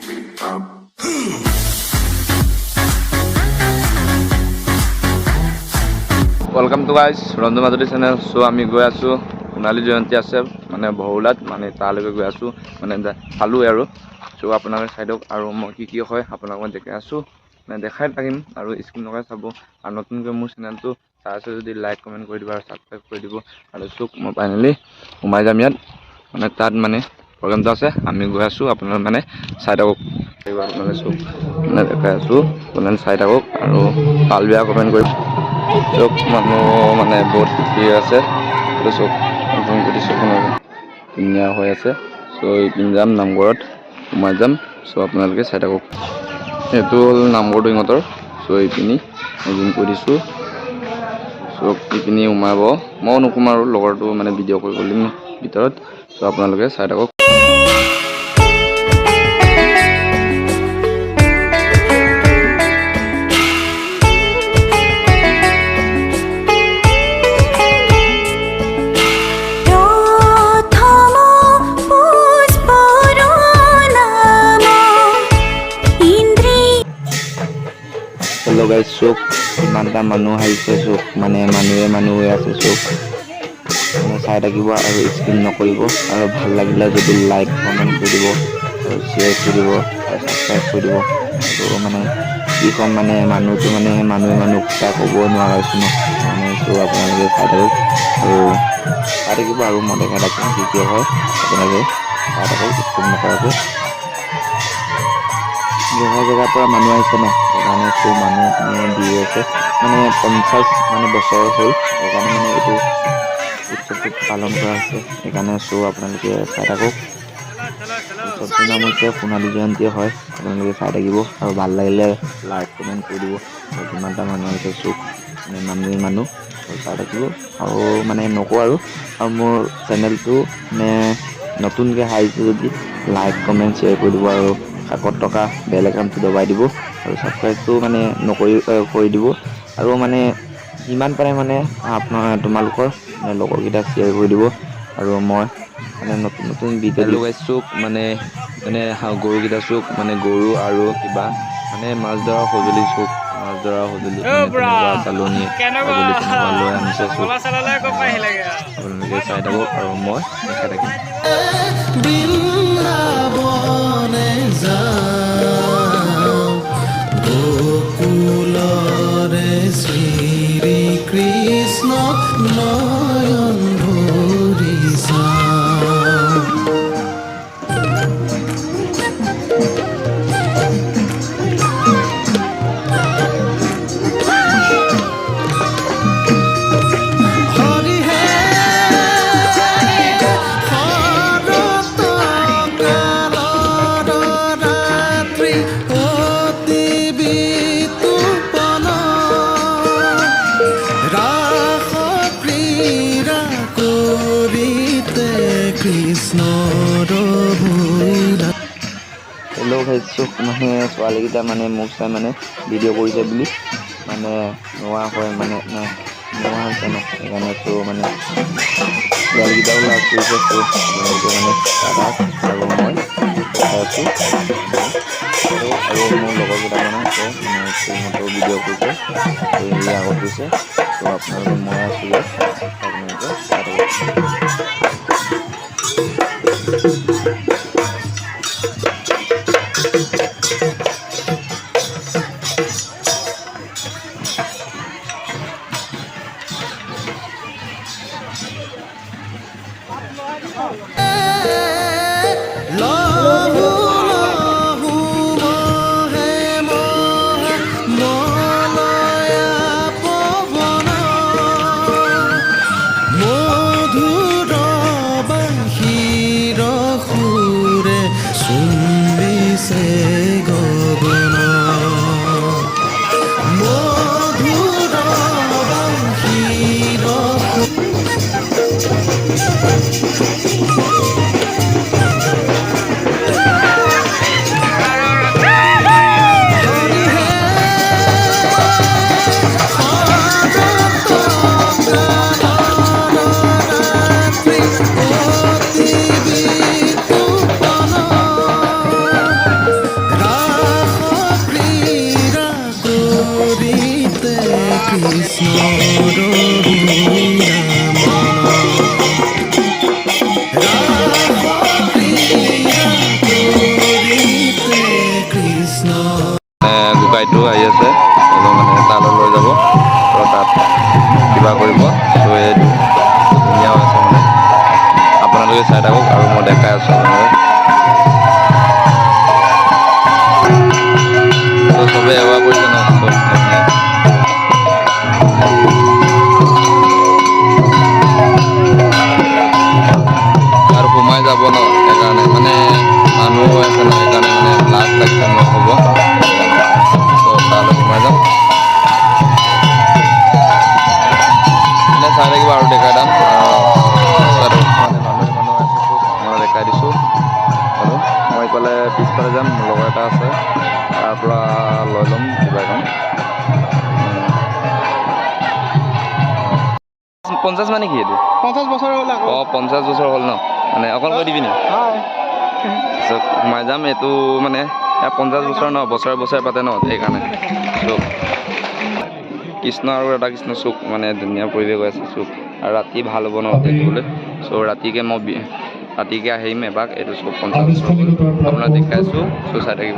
Welcome to guys Ranju Majuli channel. So আমি গৈ আছোঁ, সোণালী জয়ন্তী আছে মানে বহৰুলাত, মানে তালৈকে গৈ আছোঁ, মানে চালোঁ আৰু। চ' আপোনালোকে চাই দিয়ক আৰু মই কি কি হয় আপোনালোকক মই দেখাই আছোঁ, মানে দেখাই থাকিম আৰু স্ক্ৰীন লগাই চাব। আৰু নতুনকৈ মোৰ চেনেলটো চাই আছে যদি লাইক কমেণ্ট কৰি দিব আৰু ছাবস্ক্ৰাইব কৰি দিব। আৰু চুক মই ফাইনেলি সোমাই যাম ইয়াত, মানে তাত মানে প্ৰগ্ৰেমটো আছে, আমি গৈ আছোঁ, আপোনালোকে মানে চাই থাকক। আপোনালোকে চুক মানে দেখাই আছোঁ, আপোনালোকে চাই থাকক আৰু ভাল বেয়া কমেণ্ট কৰিব। চব মানুহ মানে বহুত ভিৰ আছে, এইটো চব জুম কৰি দিছোঁ, আপোনালোকে ধুনীয়া হৈ আছে। চ' এইপিনে যাম, নামঘৰত সোমাই যাম। চ' আপোনালোকে চাই থাকক। এইটো হ'ল নামঘৰটো ইহঁতৰ। চ' এইপিনি জুম কৰি দিছোঁ, চব এইপিনি সোমাব, ময়ো নোসোমাওঁ আৰু লগৰটো মানে ভিডিঅ' কৰিব দিম ভিতৰত। চ' আপোনালোকে চাই থাকক। প্ৰথম পুষ্পৰ নাম ইন্দ্ৰি হেল্ল' গাইজ, চব ইমানটা মানুহ আহিছে, চব মানে মানুহে মানুহ হৈ আছে। চব মানে চাই থাকিব আৰু স্কিপ নকৰিব। আৰু ভাল লাগিলে যদি লাইক কমেণ্ট কৰি দিব আৰু শ্বেয়াৰ কৰি দিব আৰু ছাবস্ক্ৰাইব কৰি দিব। আৰু মানে কি ক'ম, মানে মানুহটো মানে মানুহে মানুহ কথা ক'ব নোৱাৰা হৈছোঁ ন, মানে চ' আপোনালোকে চাই থাকক আৰু চাই থাকিব আৰু মই দেখাই থাকিম কি কি হয়, আপোনালোকে চাই থাকক স্কিপ নকৰাকৈ। জেগা জেগাৰ পৰা মানুহ আহিছে ন, সেইকাৰণে চ' মানুহ মানে ভিৰ আছে। মানে 50 মানে বছৰ হ'ল, সেইকাৰণে মানে এইটো উৎসৱটো পালন কৰা হৈছে, সেইকাৰণে চ' আপোনালোকে চাই থাকক। উৎসৱটোৰ নাম হৈছে সোণালী জয়ন্তী হয়, আপোনালোকে চাই থাকিব আৰু ভাল লাগিলে লাইক কমেণ্ট কৰি দিব। আৰু কিমানটা মানুহ আহিছে চব মানে মানুহে মানুহ, আৰু চাই থাকিব আৰু মানে নকওঁ আৰু। আৰু মোৰ চেনেলটো মানে নতুনকৈ আহিছে যদি লাইক কমেণ্ট শ্বেয়াৰ কৰি দিব আৰু কাষত থকা বেল আইকনটো দবাই দিব আৰু ছাবস্ক্ৰাইবটো মানে নকৰি কৰি দিব। আৰু মানে যিমান পাৰে মানে আপোনাৰ তোমালোকৰ মানে লগৰকেইটা শ্বেয়াৰ কৰি দিব। আৰু মই মানে নতুন নতুন ভিডিঅ' লগাই চুক মানে মানে গৰুকেইটা চুক মানে গৰু আৰু কিবা মানে মাছ ধৰা সঁজুলি, চুক মাছ ধৰা সঁজুলি মানে তেনেকুৱা চালনী সঁজুলি তেনেকুৱা লৈ আনিছে। চুক আপোনালোকে চাই থাকক আৰু মই দেখাই থাকিম। বৃন্দাবনে যাওঁ, গোকুলৰে শ্ৰী কৃষ্ণ নয়ন ভৰি চাওঁ। হৰি হে, শৰত কালৰ ৰাত্ৰি অতি বিতোপন, ৰাস ক্ৰীড়া কৰিতে কৃষ্ণৰ ভৈলা। হেল্ল' ভাই, চুক মানে ছোৱালীকেইটা মানে মোক চাই মানে ভিডিঅ' কৰিছে বুলি মানে নোৱা হয়, মানে নোৱা হৈছে ন, সেইকাৰণে চ' মানে ছোৱালীকেইটাও লাজ কৰিছে। চ' আপোনালোকে মানে দাদাক আৰু মই দেখাই আছোঁ আৰু আৰু মোৰ লগৰ কেইটামানো আছে, মানে সিহঁতেও ভিডিঅ' কৰিছে, এই আগত গৈছে। চ' আপোনালোকে মই আছোঁ ইয়াত, আপোনালোকে চাই থাকক। লহু লহু মহে মহা মলয়া পৱন, মধুৰ বাঁহীৰ সুৰে চুম্বিছে গগন, মধুৰ বাঁহীৰ। হৰি হে, শৰত কালৰ ৰাত্ৰি অতি বিতোপন। গাইডো আহি আছে। এইটো মানে তালৈ লৈ যাব আৰু তাত কিবা কৰিব। চ' এইটো ধুনীয়া হৈ আছে, মানে আপোনালোকে চাই থাকক আৰু মই দেখাই আছোঁ আপোনালোকক। চ' চবে সেৱা কৰিছে ন। চব মানে আৰু সোমাই যাব ন, সেইকাৰণে মানে মানুহ হৈ আছে ন, সেইকাৰণে মানে লাজ লাগিছে মোৰ হ'ব। চ' তালৈ সোমাই যাম। মানে চাই থাকিব আৰু দেখাই যাম। আৰু মানে মানুহ মানুহ আছে, মই দেখাই দিছোঁ। আৰু মই ইফালে পিছফালে যাম। মোৰ লগৰ এটা আছে, তাৰ পৰা লৈ ল'ম কিবা এখন। 50 মানে কি এইটো? 50 বছৰ হ'ল আকৌ। অঁ, 50 বছৰ হ'ল ন। মানে অকল কৈ দিবি নি? হয়। তাৰপিছত সোমাই যাম। এইটো মানে 50 বছৰ ন, বছৰে বছৰে পাতে ন, সেইকাৰণে। চ' কৃষ্ণ আৰু ৰাধা কৃষ্ণ চুক, মানে ধুনীয়া পৰিৱেশ হৈ আছে চুক। আৰু ৰাতি ভাল হ'ব ন দেখিবলৈ। চ' ৰাতিকে মই ৰাতিকে আহিম এপাক। এইটো চব 50 বছৰ হ'ল, আপোনাক দেখাই আছোঁ। চ' চাই থাকিব।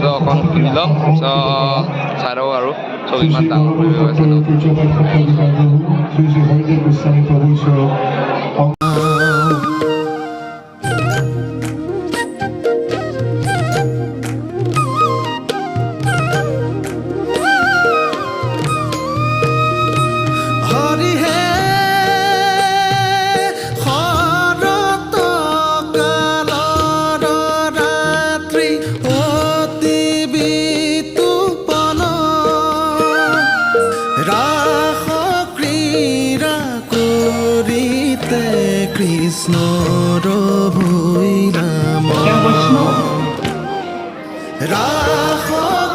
চ' অকণ শুনি লওক। চ' চাই থাকক আৰু চব ইমান ডাঙৰ পৰিৱেশ হৈ আছে ন। শ্ৰী শ্ৰী হৰিদেৱ গোস্বামী প্ৰভু ঈশ্বৰক হৰি হে, শৰত কালৰ ৰাত্ৰি অতি বিতোপন, ৰাস ক্ৰীড়া কৰিতে কৃষ্ণৰ ভৈৰাম, ৰাস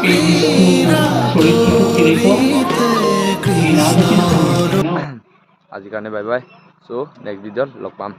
ক্ৰীড়া কৰিতে কৃষ্ণৰ আজিৰ কাৰণে বাই বাই। চ' নেক্সট ভিডিঅ'ত লগ পাম।